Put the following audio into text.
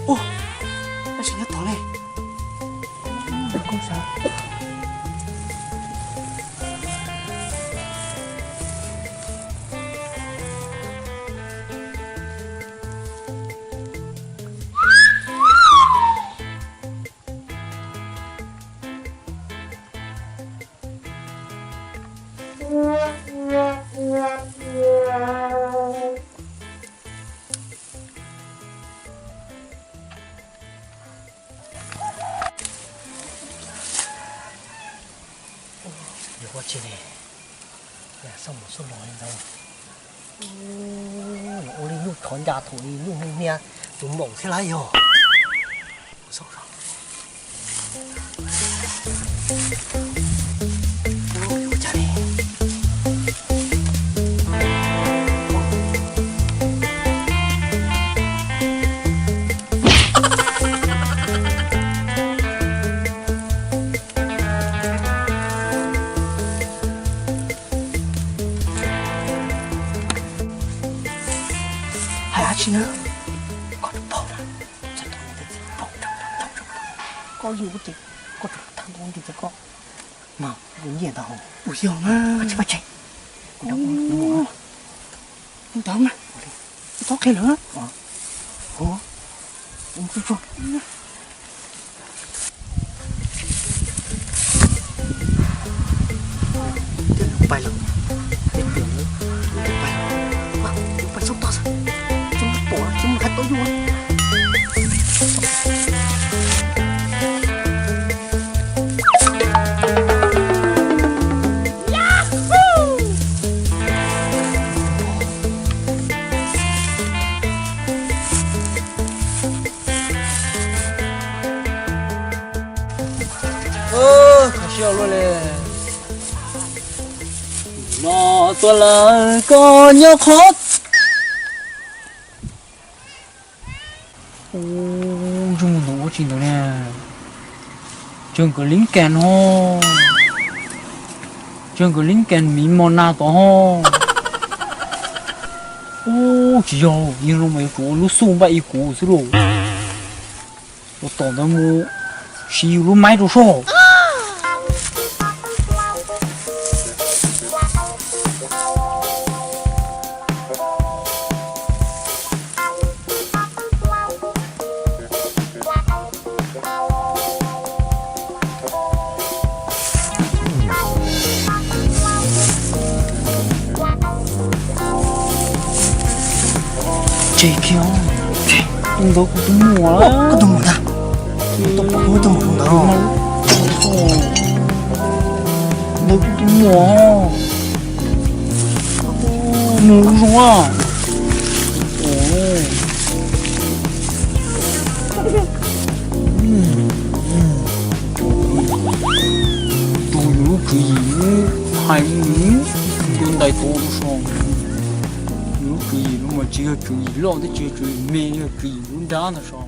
Ua, tab sis nyob tod ne. Koj sav. Yuav ua tsi li, xauj mus xauj los li ntawd. Ua li nyuj tshov ncas thaum li nyuj hnia tus moom thiab lawm yog. Hais dab tsi na? Koj tsis paub na, txog thaum ntawd txiv paub, koj yug ces koj tseem thab ntau ntsis ces koj mas kuv nyiam ntag. Ua yog na. Tsis pab tseg. Ntawd na. Txhob qhia lawm. Pais lawm, pais lawm, pais xauj toj xwb, tsis muaj pom tsis muaj hais tau yus. Kho siab luaj li. No tuaj lawm koj nyob qhov. Ub, zoo ntawd ua tsis ntawd na. Tseem nkawd lib kas no, tseem nkawd lib kas miv mos nag tod ho. Ub, tsis yog, yog no mas yuav tsum ua lub xuj npaj ib kuv xwb lauj. Ua tom ntawd mus siv yus lub maib rau soj. Tseg kiag, ntawd kuv tus muam. Koj tus muam ntag. Ntawd kuv tus muam. Mus zoo. Tus yus lub tswv yim hais mus, tus ntais tuv so. Yus lub tswv yim no mas tsis yog tswv yim loj thiab tsis yog tswv yim me, yog tswv yim lub nrab ntag so.